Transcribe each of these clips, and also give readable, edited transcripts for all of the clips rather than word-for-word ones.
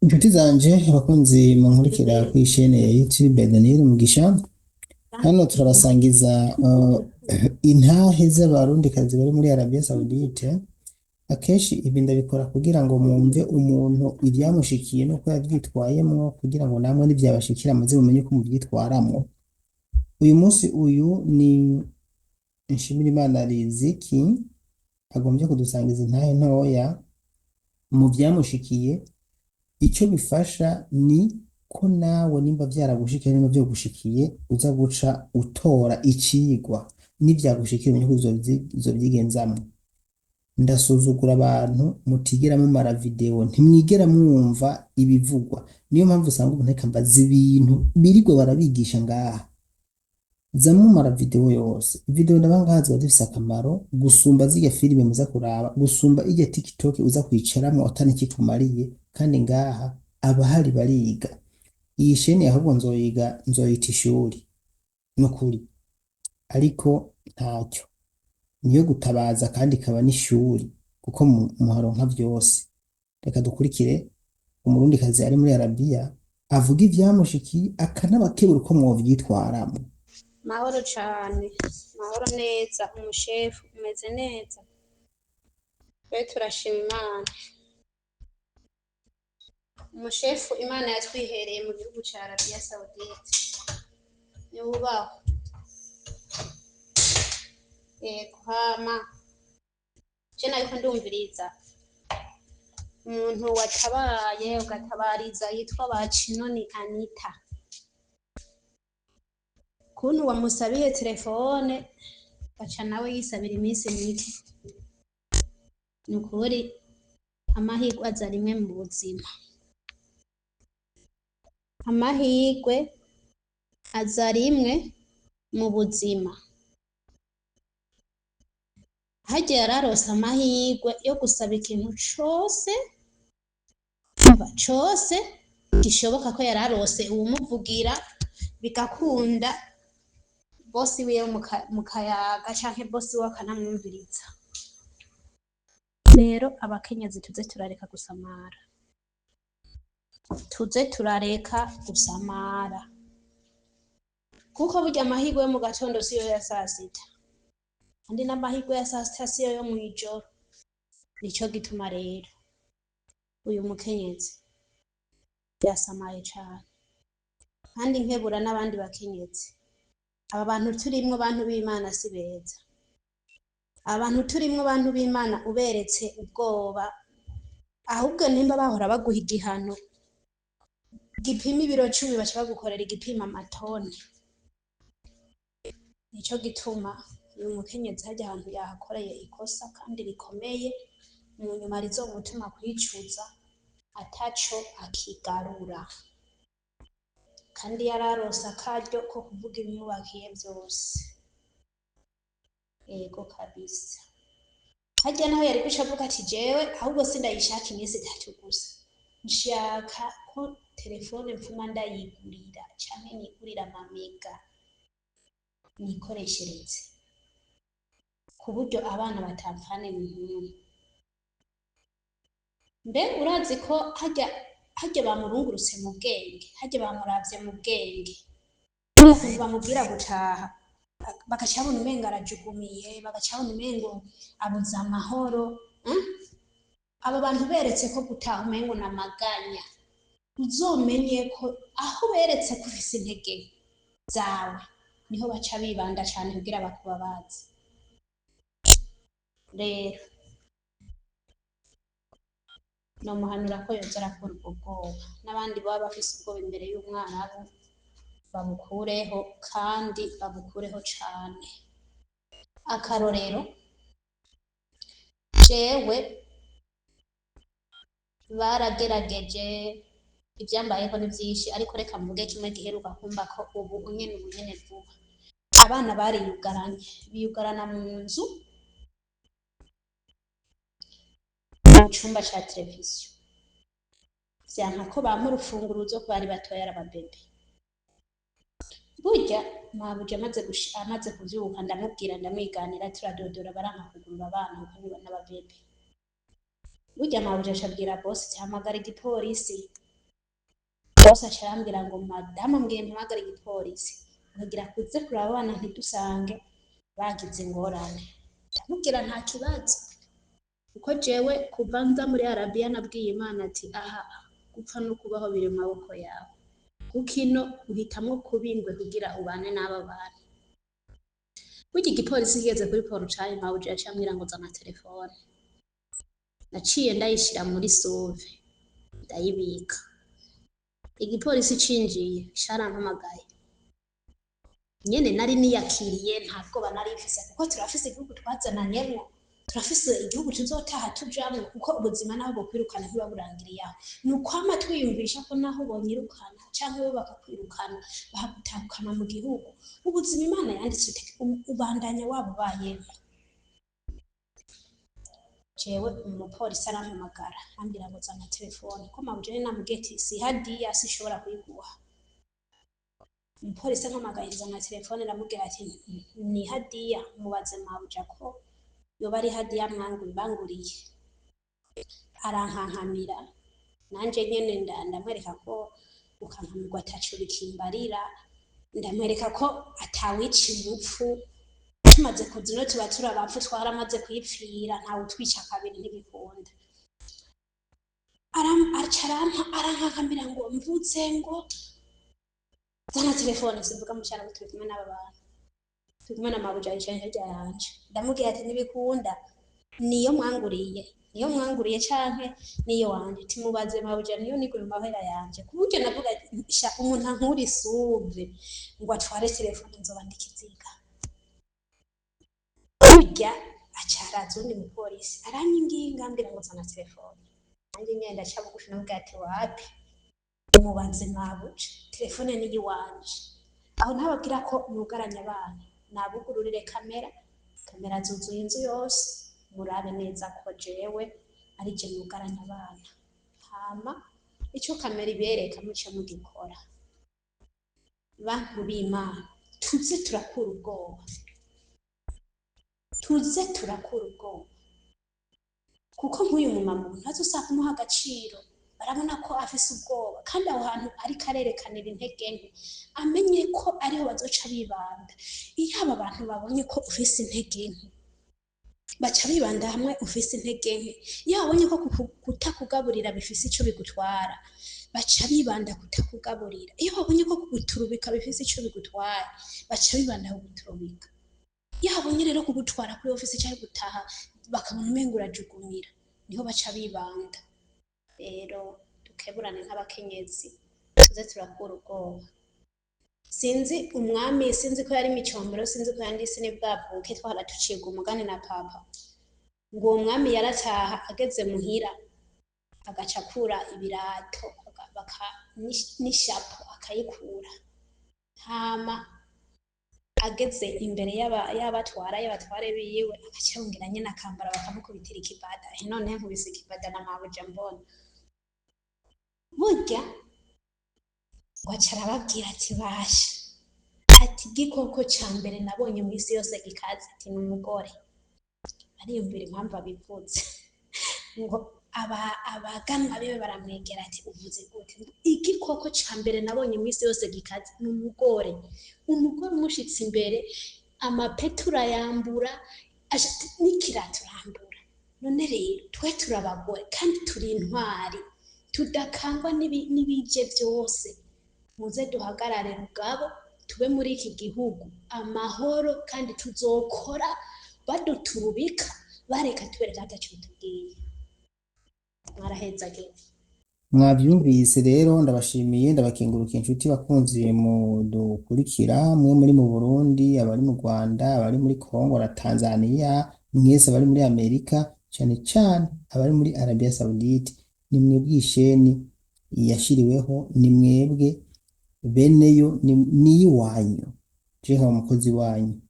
Inshuti zanje, abakunzi munkurikira kuri chaîne ya YouTube Daniel Mugisha, hano turabasangiza intahe z'Abarundikazi bari muri Arabia Saoudite. Akenshi ibi ndabikora kugira ngo mwumve umuntu ivyamushikiye n'uko yavyitwayemwo, kugira ngo namwe nivyabashikira muze mumenye uko muvyitwaramwo. Uyu munsi uyu ni Nshimirimana Riziki agombye kudusangiza intahe ntoya mu vyamushikiye. Ico bifasha ni ko nawe nimba vyaragushikiye, nimba vyogushikiye, uza guca utora icigwa, nivyagushikiye umenye uko uzovyigenzamwo. Ndasuzugura abantu mutigera mumara video, ntimwigera mwumva ibivugwa. Niyo mpamvu usanga umuntu ariko ambaza ibintu birirwa barabigisha ngaha. Za mumara video yose, video ndaba ngaha ziba zifise akamaro gusumba zirya filime muza kuraba, gusumba irya TikTok uza kwicaramwo atanikikumariye. Kandi ngaha abahari bariga. Iyi sheni ahubwo nzoyiga, nzoyita ishuri nukuri, ariko ntacyo niyo gutabaza kandi ikaba n'ishuri, kuko muharonka vyose. Reka dukurikire Umurundikazi ari muri Arabiya avuga ivyamushikiye, akanabakebura uko mwovyitwaramwo. Mahoro cane, mahoro neza, umushefu umeze neza? Twe turashima Imana. Umushefu Imana yatwihereye mu gihugu ca Arabia Saudite. Niwubahwe. Yego, hama je nariko ndumviriza umuntu watabaye ugatabariza yitwa Bacinoni Anita. Kuntu wamusabiye telefone gaca nawe yisabira iminsi mike. Nukuri amahirwe aza rimwe mu buzima. Amahirwe aza rimwe mu buzima. Harya yararose amahirwe yo gusaba ikintu cose, umva, cose gishoboka, ko yararose uwumuvugira bigakunda, bosi wiwe mu kayaga canke bosi wiwe akanamwumviriza. Rero abakenyezi tuze turareka gusamara, tuze turareka gusamara, kuko burya amahirwe yo mu gatondo siyo ya sasita, kandi n'amahirwe ya sasita siyo yo mw'ijoro. Nico gituma rero uyu mukenyezi yasamaye cane, kandi nkebura n'abandi bakenyezi. Aba bantu turimwo, bantu b'Imana, si beza. Aba bantu turimwo, bantu b'Imana, uberetse ubwoba, ahubwo nimba bahora baguha igihano gipima ibiro 10, baca bagukorera igipima amatoni. Nico gituma uyu mukenyezi harya ahantu yahakoreye ikosa kandi rikomeye, mu nyuma rizomutuma kwicuza ataco akigarura, kandi yararose akaryo ko kuvuga ibimubakiye vyose. Ego kabisa, harya naho yari guca avuga ati: "Jewe ahubwo sindayishaka iminsi 3 gusa, nshaka ko telefone mfuma ndayigurira canke nigurira amamega nikoreshereze, ku buryo abana batampfana impumu." Mbe urazi ko harya bamurungurutse mu bwenge, harya bamuravye mu bwenge, ukuntu bamubwira gutaha bagaca babona umengo arajugumiye, bagaca babona umengo abuze amahoro? Aba bantu beretse ko gutaha umengo namaganya, uzomenye ko aho beretse ko ufise intege zawe niho baca bibanda cane kugira bakubabaze. Rero nomuhanura ko yoza arakura ubwo bwoba, n'abandi baba bafise ubwoba imbere y'Umwarabu babukureho, kandi babukureho cane. Akarorero, jewe baragerageje, ivyambayeko ni vyinshi, ariko reka mvuge kimwe giheruka kumbako ubu nyene, ubu nyene vuba. Abana bariyugaranye, biyugarana mu nzu, mu cumba ca televiziyo, vyanka ko bampa urufunguruzo, ko bari batoya, ari ababebe. Burya mabuja amaze kuvyuka, ndamubwira, ndamwiganira, turadodora, baranka kugurura abana kuko ni n'ababebe. Burya mabuja aca abwira bosi ati hamagara igipolisi. Bosi aca arambwira ngo madamu ambwiye mpamagare igipolisi kugira kuze kuraba abana ntidusange bagize ingorane. Ndamubwira nta kibazo, kuko jewe kuva nza muri Arabiya nabwiye Imana ati aha gupfa no kubaho biri mu maboko yawe, kuko ino uhitamwo kuba ingwe kugira ubane n'aba bantu. Burya igipolisi kigeze kuri porucaye, mabuja yaciye ambwira ngo zana telefone. Naciye ndayishira muri suve ndayibika. Igipolisi cinjiye carampamagaye nyene, nari niyakiriye, nta bwoba nari mfise, kuko turafise igihugu twazananyemwo, turafise igihugu tuzotaha tujamwo, kuko ubuzima naho bokwirukana ntibuba burangiriye aho. Ni ukwama twiyumvisha ko naho bonyirukana canke bo bakakwirukana bakagutahukana mu gihugu, ubuzima Imana yanditse ubandanya waba ubayemwo. Jewe umupolisi arampamagara ambwira ngo zana telefone, ko mabuja nari namubwiye ati si hadiya, sinshobora kuyiguha. Umupolisi ampamagaye zana telefone, ndamubwira ati ni hadiya, mubaze mabuja ko yoba ari hadiya banguriye. Arankankamira, nanje nyene ndamwereka ko gukankamirwa ataco bikimbarira, ndamwereka ko atawica umupfu, tumaze kuza ino tuba turi abapfu, twaramaze kwipfira, ntawe utwica kabiri, ntibikunda. Aca arankankamira ngo mvuze ngo zana telefone simvuga mu cyarabu, turi kumwe n'aba bantu, turi kumwe na mabuja yicaye hirya yanje. Ndamubwira ati ntibikunda, niyo mwanguriye, niyo mwanguriye canke niyo wanje, timubaze mabuja niyo nigura mu mahera yanje. Ku buryo navuga ati, sha umuntu ankura isuve ngo atware telefone nzoba ndikiziga. Burya aca araza uwundi mupolisi aranyinginga ambwira ngo zana telefone, nanjye nyene ndaca bugufi namubwira ati wapi, mubaze mabuja, telefone ni iyiwanje. Aho ntababwira ko nugaranye abana, nabugururire kamera, kamera zuzuye inzu yose, murabe neza ko jewe ari je nugaranye abana, hama ico kamera ibereka muce mugikora. Bantu b'Imana, tuze turakura ubwoba, tuze turakura ubwoba, kuko nk'uyu mumama umuntu ntazosanga kumuha agaciro, barabona ko afise ubwoba, kandi aho hantu ariko arerekanira intege nke, amenye ko ariho bazoca bibanda. Iyo aba bantu babonye ko ufise intege nke, baca bibanda hamwe ufise intege nke. Iyo babonye ko kutakugaburira bifise ico bigutwara, baca bibanda kutakugaburira. Iyo babonye ko kuguturubika bifise ico bigutwara, baca bibanda kuguturubika. Iyo babonye rero kugutwara kuri ofisi canke gutaha bakabona umengo urajugumira, niho baca bibanda. Rero dukeburane nk'abakenyezi, tuze turakura ubwoba. Sinzi umwami, sinzi ko yari micombero, sinzi ko yanditse ni bwavuke, twahora ducibwa umugani na papa ngo uwo mwami yarataha ageze muhira agaca akura ibirato n'ishapo akayikura, hama ageze imbere y'abatwara y'abatware biwe agaca yongera nyene akambara, bakamukubitira ikibada. None nkubise ikibada na mabuja mbona burya ngo aca arababwira ati basha, ati igikoko ca mbere nabonye mw'isi yose gikaze, ati ni umugore. Ariyumvira impamvu abivuze, ngo abaganwa biwe baramwegera ati uvuze gute? Ngo igikoko ca mbere nabonye mw'isi yose gikaze ni umugore. Umugore umushitse imbere amapeti urayambura, n'ikirato urambura. None rero twe turi abagore kandi turi intwari, tudakangwa n'ibije vyose. Muze duhagarare rugabo, tube muri iki gihugu amahoro, kandi tuzokora baduturubika bareka tubereka ataco bitubwiye. Mwarahezagiwe. Mwavyumvise rero, ndabashimiye, ndabakengurukiye inshuti bakunzi mudukurikira, mwe muri mu Burundi, abari mu Rwanda, abari muri Congo na Tanzania, mwese abari muri Amerika, cane cane abari muri Arabia Saudite, ni mwebwe isheni yashiriweho, ni mwebwe beneyo, ni iwanyu, je nkaba umukozi wanyu.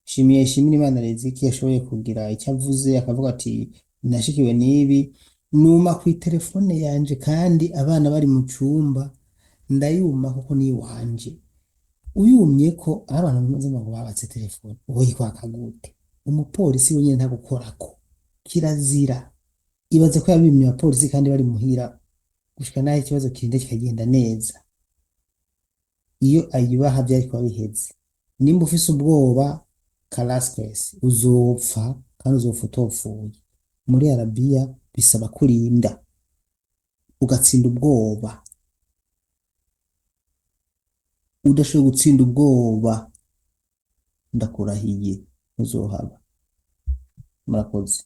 Shimiye shimira Imana Riziki yashoboye kugira icyo avuze, akavuga ati nashikiwe n'ibi, numa kw'iterefone yanje kandi abana bari mu cumba, ndayuma kuko ni iwanje. Uyumye ko aho abantu bamaze ngo babatse telefone, woyikwaka gute? Umupolisi wenyene ntagukorako, kirazira. Ibaze ko yabimye abapolisi kandi bari muhira, gushika naho ikibazo kirinda kikagenda neza. Iyo ayibaha vyari kuba biheze. Nimba ufise ubwoba, karaskwes, uzopfa kandi uzopfa utopfuye. Muri Arabiya bisaba kurinda ugatsinda ubwoba. Udashoboye gutsinda ubwoba, ndakurahiye, ntuzohaba. Murakoze.